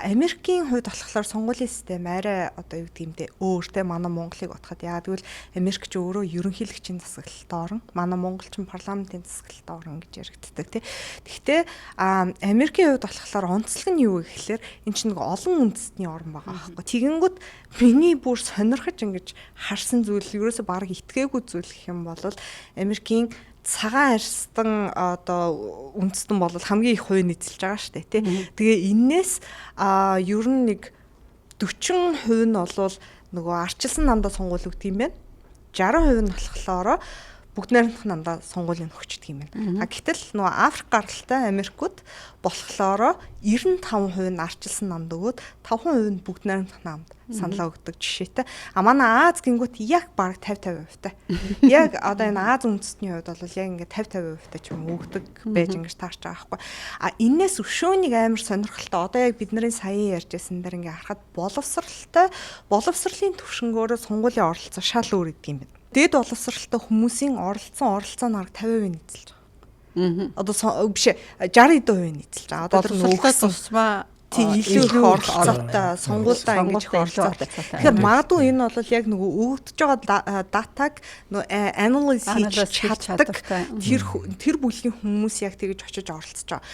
Америкийн хувьд болохоор сонгуулийн систем арай, одоо юу гэдэг юм те, өөр те, манай Монголыг бодоход. Яа гэвэл Америк ч өөрөө ерөнхийлөгчийн засаглалт орн, манай Монгол ч парламентын засаглалт орн гэж яригддаг те. Гэхдээ Америкийн хувьд болохоор онцлог нь юу вэ гэхлээр эн чинь нэг олон үндэстний орн байгаа байхгүй. Тэгэнгүүт миний бүр сонирхож ингэж харсан зүйл, ерөөсө бараг итгээгүй зүйл гэх юм бол Америкийн цагаан арьстан одоо үндэстэн бол хамгийн их хувийг эзэлж байгаа шүү дээ, тий. Тэгээ энээс ер нь нэг 40% нь бол нөгөө ардчилсан намдаа сонгуул өгдөг юм байна. 60% нь болохоор бүгд найрамдах намдаа сонгуулийн өгчдөг юм байна. А гэтэл нөгөө Африк гаралтай Америкууд болохоор 95% нь ардчилсан намд өгөөд, 5% нь бүгд найрамдах намд саналаа өгдөг жишээтэй. А манай Ази гингүүт яг бараг 50 50%-тай. Яг одоо энэ Ази үндэстний хувьд бол яг ингээд 50 50%-тай ч юм өгдөг байж ингэж таарч байгаа байхгүй. А энээс өшөөнийг амар сонирхолтой, одоо яг бидний саяын ярьж байсан дээр ингээ харахад боловсралтай, боловсролын төвшнгөөрөө сонгуулийн оролцоо шал өөр гэдэг юм байна. Дээд боловсралтай хүмүүсийн оролцсон оролцоо нь бараг 50% эзэлж байгаа. Одоо биш 60 хэдэн хувийн эзэлж байгаа. Одоо тэр нөгөө тусмаа тийм илүү их оролцоотой, сонгуульдаа ингэж их оролцоотой. Тэгэхээр магадгүй энэ бол яг нөгөө өгөгдөж байгаа датаг нөгөө analyze хийж чаддаг тэр бүлгийн хүмүүс яг тэгэж очиж оролцож байгаа.